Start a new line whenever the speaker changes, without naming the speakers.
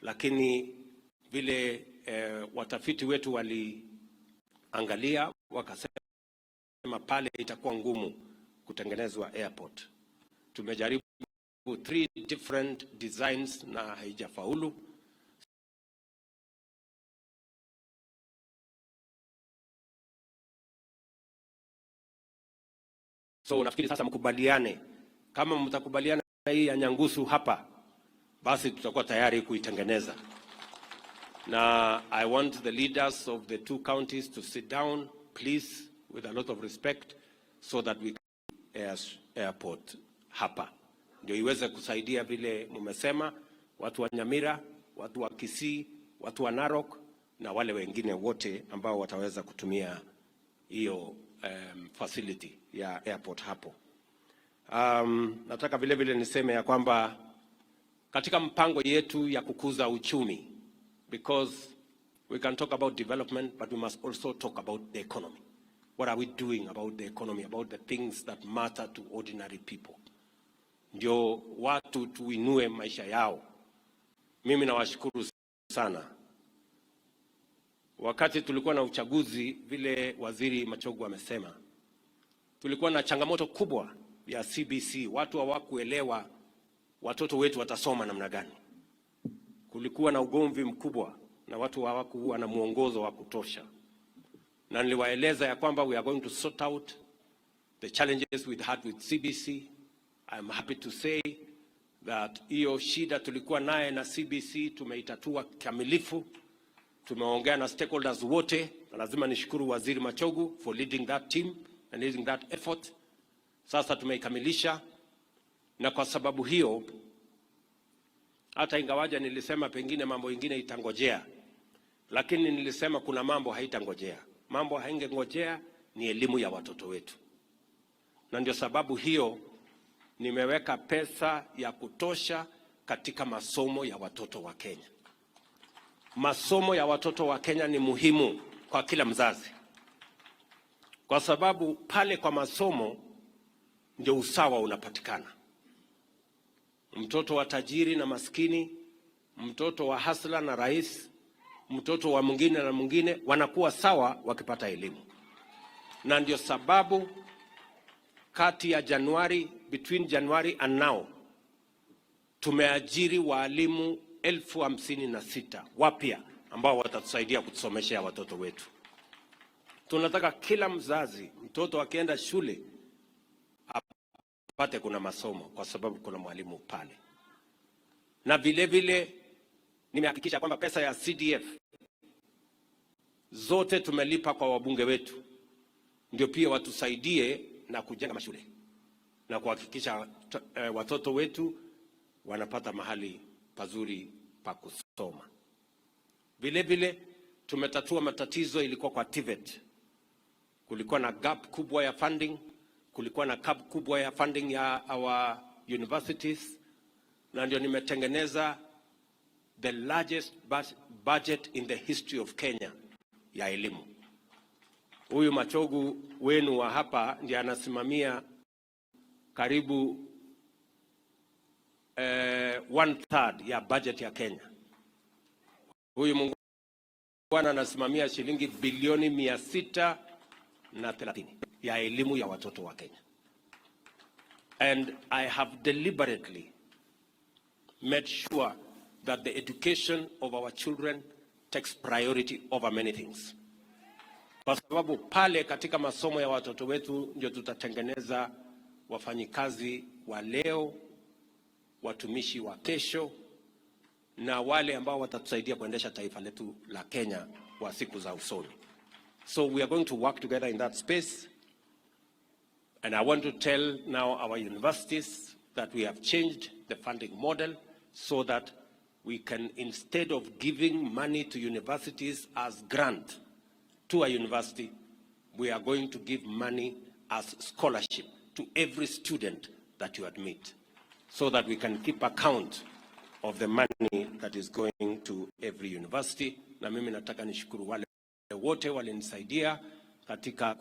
Lakini vile watafiti wetu waliangalia wakasema pale itakuwa ngumu kutengenezwa airport. Tumejaribu three different designs na haijafaulu. So nafikiri sasa mkubaliane, kama mtakubaliana hii ya Nyangusu hapa, basi tutakuwa tayari kuitengeneza. Na I want the leaders of the two counties to sit down please, with a lot of respect, so that we airport hapa ndio iweze kusaidia vile mmesema, watu wa Nyamira, watu wa Kisii, watu wa Narok na wale wengine wote ambao wataweza kutumia hiyo facility ya airport hapo. Nataka vile vile niseme ya kwamba katika mpango yetu ya kukuza uchumi, because we can talk about development, but we must also talk about the economy. What are we doing about the economy, about the things that matter to ordinary people? Ndio watu tuinue maisha yao. Mimi nawashukuru sana. Wakati tulikuwa na uchaguzi, vile Waziri Machogu amesema, tulikuwa na changamoto kubwa ya CBC. Watu hawakuelewa watoto wetu watasoma namna gani. Kulikuwa na ugomvi mkubwa na watu hawakuwa na mwongozo wa kutosha, na niliwaeleza ya kwamba we are going to sort out the challenges we had with CBC. I am happy to say that hiyo shida tulikuwa naye na CBC tumeitatua kikamilifu. Tumeongea na stakeholders wote, na lazima nishukuru Waziri Machogu for leading that team and leading that effort. Sasa tumeikamilisha, na kwa sababu hiyo, hata ingawaja nilisema pengine mambo ingine itangojea, lakini nilisema kuna mambo haitangojea. Mambo haingengojea ni elimu ya watoto wetu, na ndio sababu hiyo nimeweka pesa ya kutosha katika masomo ya watoto wa Kenya. Masomo ya watoto wa Kenya ni muhimu kwa kila mzazi, kwa sababu pale kwa masomo ndio usawa unapatikana. Mtoto wa tajiri na maskini, mtoto wa hustler na rais, mtoto wa mwingine na mwingine wanakuwa sawa wakipata elimu, na ndio sababu kati ya Januari, between January and now, tumeajiri waalimu 56,000 wapya ambao watatusaidia kutusomeshea watoto wetu. Tunataka kila mzazi, mtoto akienda shule apate kuna masomo, kwa sababu kuna mwalimu pale. Na vile vile nimehakikisha kwamba pesa ya CDF zote tumelipa kwa wabunge wetu, ndio pia watusaidie na kujenga mashule na kuhakikisha watoto wetu wanapata mahali pazuri pa kusoma. Vile vile tumetatua matatizo ilikuwa kwa TVET. Kulikuwa na gap kubwa ya funding, kulikuwa na gap kubwa ya funding ya our universities, na ndio nimetengeneza the largest budget in the history of Kenya ya elimu. Huyu Machogu wenu wa hapa ndiye anasimamia karibu one third ya budget ya Kenya. Huyu muungwana anasimamia shilingi bilioni 630 ya elimu ya watoto wa Kenya. And I have deliberately made sure that the education of our children takes priority over many things, kwa sababu pale katika masomo ya watoto wetu ndio tutatengeneza wafanyikazi wa leo, watumishi wa kesho, na wale ambao watatusaidia kuendesha taifa letu la Kenya kwa siku za usoni. So we are going to work together in that space. And I want to tell now our universities that we have changed the funding model so that we can, instead of giving money to universities as grant to a university, we are going to give money as scholarship to every student that you admit, so that we can keep account of the money that is going to every university. Na mimi nataka nishukuru wale wote walinisaidia katika